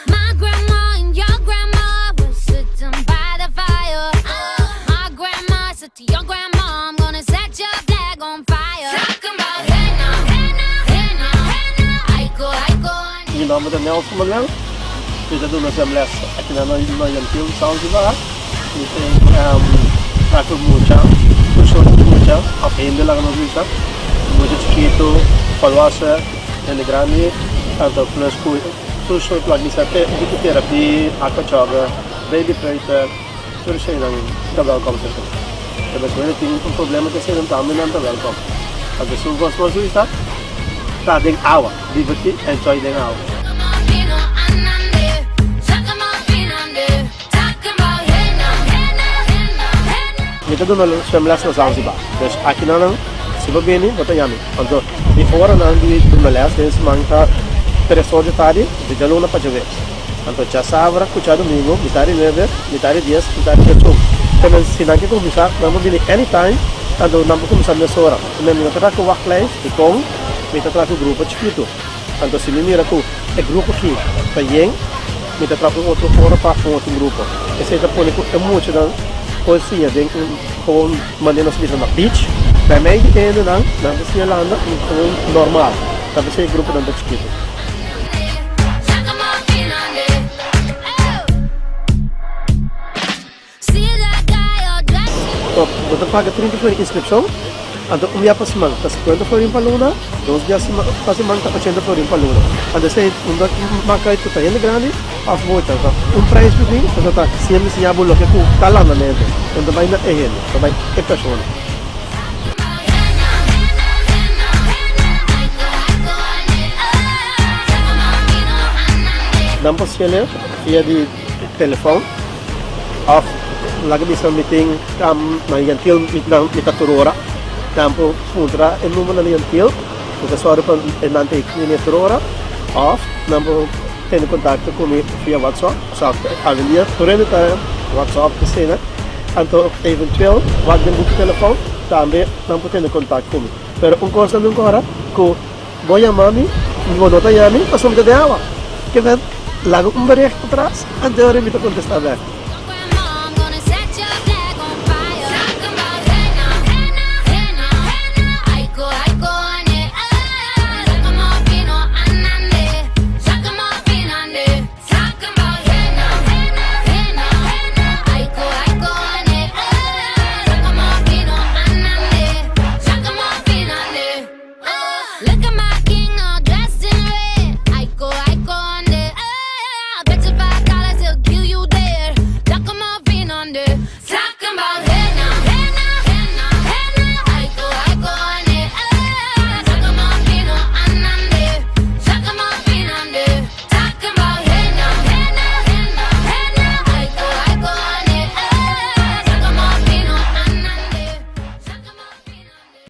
My grandma and your grandma were sitting by the fire. My grandma said to your grandma, I'm gonna set your flag on fire. Talking about hey now, hey now, hey now, hey now. I go, I go. Mi nòmber ta Nelson Manuel. Mi ta duna zwemles aki na na Jan Thiel Zanzibar. Mi tin traha ku mucha, tur sorto di mucha òf hende laga nos bisa. Mucha chikitu, volwassen, hende grandi, tanto plus ku tur sorto laga bisa te un tiki terapia, aqua jogger, baby peuter, tur eseinan ta wèlkòm serka mi. E persona ku tin un problema ku eseinan tambe nan ta wèlkòm. Anto su kos mas gusta ta den awa, divertí, enjoy den awa. Mi ta duna swemles na Zanzibar. Dus akinan si bo bini bo ta yami. Anto mi oranan di duna les den siman ta tres or di tardi di djaluna pa djaweps. Anto djasabra ku djadumingu mitar di nuebe, mitar di dies, mitar di diesun. Te men si nan ke kuminsá nan por bini anytime anto nan por kuminsá mesora. Te men mi no ta traha ku wachtlijst dikon mi ta traha ku grupo chikitu. Anto si mi mira ku e grupo aki ta yen, mi ta traha un otro ora pa un otro grupo. Esei ta pone ku e muchanan por siña den un gewoon manera nos ta bisa na beach. Bij mei di hendenan, nan ta siña landa un gewoon normal. Ta p'esei e gruponan ta chikitu. Top, bo ta paga 30 florin inscripcion, anto un bia pa siman ta 50 florin pa luna, dos bia pa siman ta 80 florin pa luna. Anto esei un ta maka ku ta hende grandi of mucha. Anto un prijs ku tin pasobra ta siempre siña bo loke ku ta landamento. No ta bai na e hende, ta bai e persona. Nan por siña via di telefon. Of laga bisa mi tin na Yantil mi ta tur ora. Nan por puntra e numbernan di Yantil. Mi ta sòru pa e nan ta e kine tur ora. Of nan por tene kontakto ku mi via WhatsApp. Sa awendia tur hende ta WhatsApp esei. Anto eventueel wak den buki telefòn tambe nan por tene kontakto ku mi. Pero un kos tambe ankora ku bo yama mi, bo no ta yami pasobra mi ta den awa. Ke men laga un bericht atras anto e ora mi ta kontestá bèk.